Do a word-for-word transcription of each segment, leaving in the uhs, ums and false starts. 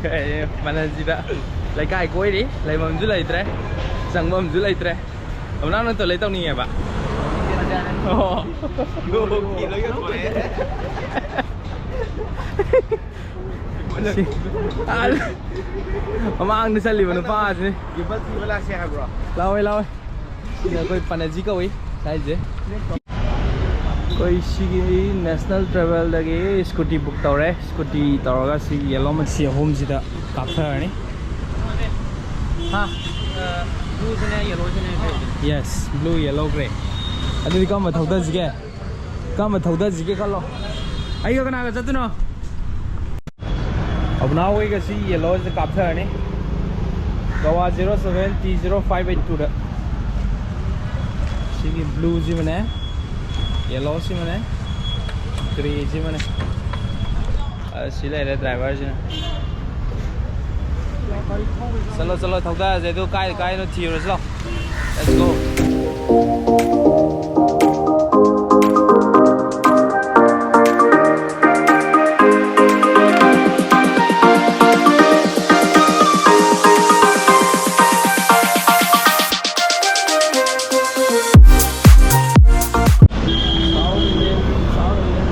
ꯑꯦ, ꯃꯅꯜꯁꯤꯗ ꯂꯩꯀꯥꯏ ꯀꯣꯏꯔꯤ, ꯂꯩꯐꯝꯁꯨ ꯂꯩꯇ꯭ꯔꯦ, ꯆꯪꯐꯝꯁꯨ ꯂꯩꯇ꯭ꯔꯦ꯫ ꯑꯃꯅ ꯅꯠꯇ ꯂꯩ ꯇꯧꯅꯤꯡꯉꯦꯕ꯫ ꯑꯣ꯫ ꯁꯤ-, ꯑꯥ, ꯃꯃꯥꯡꯗ ꯆꯠꯂꯤꯕ ꯅꯨꯄꯥꯁꯤꯅꯤ꯫ ꯒꯤꯝꯕꯜ ꯊꯤꯕ ꯂꯥꯛꯁꯦ ꯍꯥꯏꯕ꯭ꯔꯣ? ꯂꯥꯎꯋꯦ, ꯂꯥꯎꯋꯦ꯫ ꯁꯤꯗ ꯑꯩꯈꯣꯏ ꯄꯅꯖꯤ ꯀꯧꯏ ꯍꯥꯏꯁꯦ꯫ ꯑꯩꯈꯣꯏ ꯁꯤꯒꯤ National Travel ꯗꯒꯤ scooty book ꯇꯧꯔꯦ꯫ Scooty ꯇꯧꯔꯒ ꯁꯤ yellow ꯃꯆꯨ ꯑꯍꯨꯝꯁꯤꯗ ꯀꯥꯞꯊꯔꯅꯤ꯫ ꯍꯥ? Blue ꯁꯤꯅꯦ, yellow ꯁꯤꯅꯦ, grey ꯁꯤꯅꯦ꯫ Yes, blue, yellow, grey꯫ ꯑꯗꯨꯗꯤ ꯀꯔꯝꯕ ꯊꯧꯗꯁꯤꯒꯦ? ꯀꯔꯝꯕ ꯊꯧꯗꯁꯤꯒꯦ ꯈꯜꯂꯣ꯫ ꯑꯩꯒ ꯀꯅꯥꯒ ꯆꯠꯇꯣꯏꯅꯣ? ꯑꯕꯨꯅꯥ ꯍꯣꯏꯒ ꯁꯤ yellow ꯁꯤꯗ ꯀꯥꯞꯊꯔꯅꯤ꯫ Goa zero seven T zero five eight two ꯗ꯫ ꯁꯤꯒꯤ blue ꯁꯤꯃꯅꯦ, yellow ꯁꯤꯃꯅꯦ, grey ꯁꯤꯃꯅꯦ꯫ ꯑ, ꯁꯤ ꯂꯩꯔꯦ driver ꯁꯤꯅ꯫ ꯆꯠꯂꯣ, ꯆꯠꯂꯣ, ꯊꯧꯗꯔꯁꯦ꯫ ꯑꯗꯨ ꯀꯥꯏ ꯀꯥꯏꯅꯣ ꯊꯤꯔꯨꯔꯁꯤ ꯂꯥꯎ꯫ Let's go. South Indian, South Indian.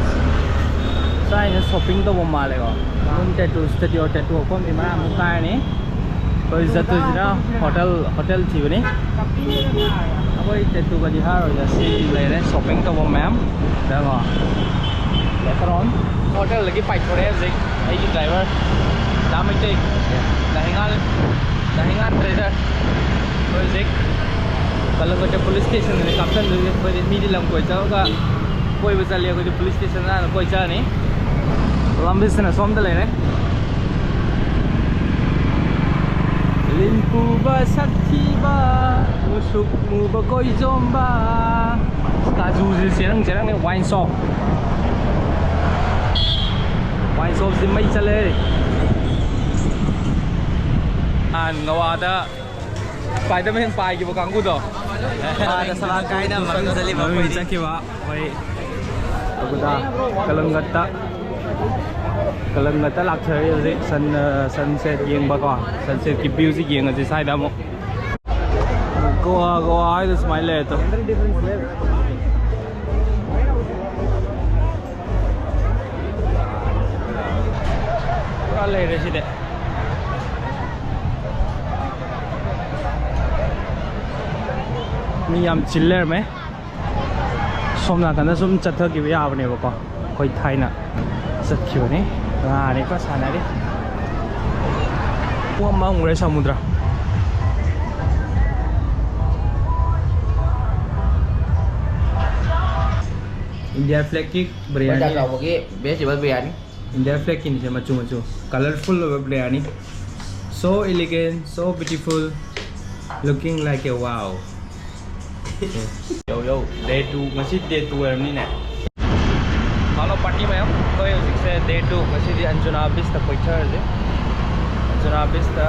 ꯁ꯭ꯋꯥꯏꯁꯦ shopping ꯇꯧꯕ ꯃꯥꯜꯂꯦꯀꯣ꯫ ꯑꯗꯨꯝ tattoo studio, tattoo ꯃꯐꯝꯗꯤ ꯃꯔꯥꯡ ꯑꯃꯨꯛ ꯀꯥꯏꯔꯅꯤ꯫ ꯑꯩꯈꯣꯏ ꯆꯠꯇꯣꯏꯁꯤꯅ hotel, hotel ꯊꯤꯕꯅꯤ꯫ ꯑꯩꯈꯣꯏ tattooꯒꯗꯤ ꯍꯥꯏꯔꯣꯏꯗ, ꯁꯤ ꯂꯩꯔꯦ shopping ꯇꯧꯕ ꯃꯌꯥꯝ꯫ ꯁꯤꯗꯀꯣ꯫ Later on꯫ Hotelꯗꯒꯤ ꯄꯥꯏꯊꯣꯔꯛꯑꯦ ꯍꯧꯖꯤꯛ ꯑꯩꯒꯤ driver ꯗꯥ ꯃꯩꯇꯩ, ꯗꯥ ꯍꯤꯉꯥꯜ, ꯗꯥ ꯍꯤꯉꯥꯜ trader꯫ ꯑꯩꯈꯣꯏ ꯍꯧꯖꯤꯛ ꯀꯂꯀꯇꯥ police stationꯗꯅꯦ ꯀꯥꯞꯁꯟꯗꯣꯏꯁꯦ꯫ ꯑꯩꯈꯣꯏꯗꯤ ꯃꯤꯗꯤ ꯂꯝ ꯀꯣꯏ ꯆꯠꯂꯒ ꯀꯣꯏꯕ ꯆꯠꯂꯤ, ꯑꯩꯈꯣꯏꯗꯤ police station ꯍꯥꯟꯅ ꯀꯣꯏ ꯆꯠꯂꯅꯤ꯫ ꯂꯝꯕꯤꯁꯤꯅ ꯁꯣꯝꯗ ꯂꯩꯔꯦ꯫ ꯂꯤꯟ ꯄꯨꯕ ꯁꯛꯊꯤꯕ, ꯃꯨꯁꯨꯛ ꯃꯨꯕ ꯀꯣꯏꯖꯣꯝꯕ꯫ ꯀꯥꯖꯨꯁꯦ ꯆꯦꯔꯪ ꯆꯦꯔꯪꯅꯦ, wine shop꯫ Wine shopꯁꯤ ꯃꯩ ꯆꯠꯂꯦ꯫ ꯅꯍꯥꯟ ꯒꯋꯥꯗ Spiderman ꯄꯥꯏꯈꯤꯕ ꯀꯥꯡꯕꯨꯗꯣ꯫ ꯑꯥꯗ ꯁꯂꯥ ꯀꯥꯏꯅ ꯃꯃꯤꯡ ꯆꯠꯂꯤꯕ ꯃꯃꯤꯡ ꯑꯩꯈꯣꯏꯗꯤ꯫ ꯆꯠꯈꯤꯕ ꯑꯩꯈꯣꯏ ꯑꯗꯨꯗ ꯀꯂꯝꯒꯠꯇ꯫ ꯀꯂꯪꯒꯇ ꯂꯥꯛꯆꯔꯤ ꯍꯧꯖꯤꯛ ꯁꯟ ꯁꯟꯁꯦꯠ ꯌꯦꯡꯕꯀꯣ꯫ ꯁꯟꯁꯦꯠꯀꯤ ꯚ꯭ꯌꯨꯁꯤ ꯌꯦꯡꯉꯁꯤ ꯁ꯭ꯋꯥꯏꯗ ꯑꯃꯨꯛ꯫ ꯒꯣꯋꯥ ꯒꯣꯋꯥ ꯍꯥꯏꯗꯣ ꯁꯨꯃꯥꯏꯅ ꯂꯩꯔꯦ꯫ ꯄꯨꯔꯥ ꯂꯩꯔꯦ ꯁꯤꯗꯤ꯫ ꯃꯤ ꯌꯥꯝ ꯆꯤꯜ ꯂꯩꯔꯝꯃꯦ꯫ ꯁꯣꯝ ꯅꯥꯀꯟꯗ ꯁꯨꯝ ꯆꯠꯊꯈꯤꯕ ꯌꯥꯕꯅꯦꯕꯀꯣ꯫ ꯑꯩꯈꯣꯏ ꯊꯥꯏꯅ ꯆꯠꯈꯤꯕꯅꯤ꯫ ꯉꯥꯅꯤ ꯈꯔ ꯁꯥꯟꯅꯔꯤ꯫ ꯄꯨꯡ ꯑꯃ ꯑꯃꯨꯛ ꯂꯩꯔ ꯁꯃꯨꯗ꯭ꯔ꯫ ꯏꯟꯗꯤꯌꯥ ꯐ꯭ꯂꯦꯛꯀꯤ ꯕ꯭ꯔꯤꯌꯥꯅꯤ꯫ ꯆꯥꯎꯕꯒꯤ ꯚꯦꯖꯤꯇꯦꯕꯜ ꯕꯤꯔꯌꯥꯅꯤ꯫ ꯏꯟꯗꯤꯌꯥ ꯐ꯭ꯂꯦꯛꯀꯤꯅꯤꯁꯦ ꯃꯆꯨ ꯃꯆꯨ꯫ ꯀꯂꯔꯐꯨꯜ ꯑꯣꯏꯕ biryani. So elegant, so beautiful, looking like a wow. Yo, yo, day two, ꯉꯁꯤ day two ꯑꯣꯏꯔꯝꯅꯤꯅꯦ꯫ ꯍꯜꯂꯣ ꯄꯥꯔꯇꯤ ꯃꯌꯥꯝ, ꯑꯩꯈꯣꯏ ꯍꯧꯖꯤꯛꯁꯦ day two, ꯉꯁꯤꯗꯤ ꯑꯟꯖꯨꯅꯥ ꯕꯤꯁꯇ ꯀꯣꯏꯊꯔꯁꯦ꯫ ꯑꯟꯖꯨꯅꯥ ꯕꯤꯁꯇ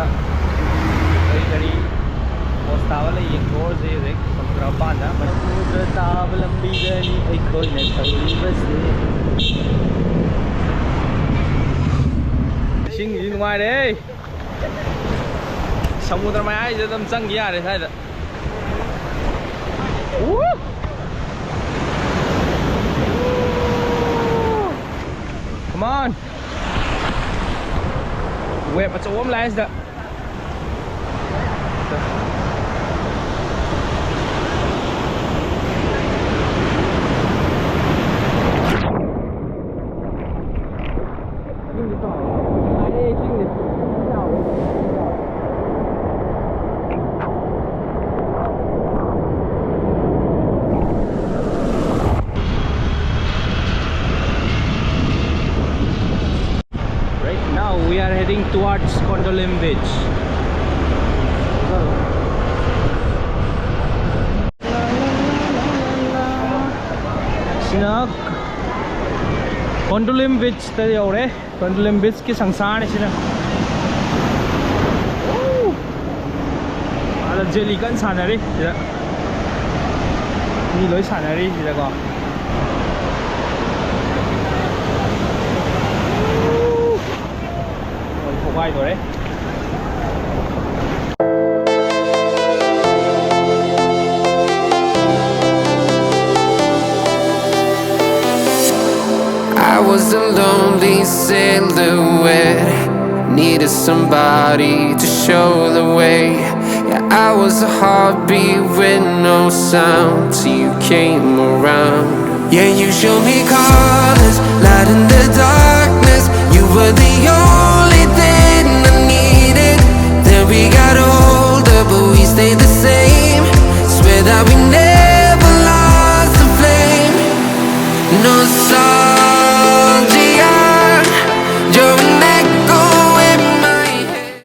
ꯀꯔꯤ ꯀꯔꯤ ꯄꯣꯁ ꯇꯥꯕ ꯂꯩ ꯌꯦꯡꯊꯣꯛꯑꯁꯦ ꯍꯧꯖꯤꯛ ꯁꯃꯨꯗ꯭ꯔ ꯃꯄꯥꯟꯗ꯫ ꯁꯃꯨꯗ꯭ꯔ ꯇꯥꯕ ꯂꯝꯕꯤꯗꯅꯤ ꯑꯩꯈꯣꯏꯅ ꯊꯧꯔꯤꯕꯁꯦ꯫ ꯏꯁꯤꯡꯁꯤ ꯅꯨꯡꯉꯥꯏꯔꯦ꯫ ꯁꯃꯨꯗ꯭ꯔ ꯃꯌꯥꯏꯁꯤꯗ ꯑꯗꯨꯝ ꯆꯪꯈꯤ ꯌꯥꯔꯦ ꯁ꯭ꯋꯥꯏꯗ꯫ Woo! Come on! Wave ꯑꯆꯧꯕ ꯑꯃ ꯂꯥꯛꯑꯦ ꯁꯤꯗ꯫ Right now we are heading towards Kondolim Beach. ꯁꯤꯅ ꯀꯣꯟꯗꯨꯂꯤꯝ ꯕꯤꯆꯇ ꯌꯧꯔꯦ꯫ ꯀꯣꯟꯗꯨꯂꯤꯝ ꯕꯤꯆꯀꯤ ꯁꯪꯁꯥꯔꯅꯤ ꯁꯤꯅ꯫ ꯎ! ꯑꯥꯗ ꯖꯦꯂꯤ ꯀꯟꯅ ꯁꯥꯟꯅꯔꯤ ꯁꯤꯗ꯫ ꯃꯤ ꯂꯣꯏ ꯁꯥꯟꯅꯔꯤ ꯁꯤꯗꯀꯣ꯫ ꯂꯣꯏꯔꯦ꯫ I was a lonely silhouette, needed somebody to show the way. Yeah, I was a heartbeat with no sound till you came around. Yeah, you showed me colors, light in the darkness. You were the only thing I needed. Then we got older, but we stayed the same. Swear that we never lost the flame. No sorry.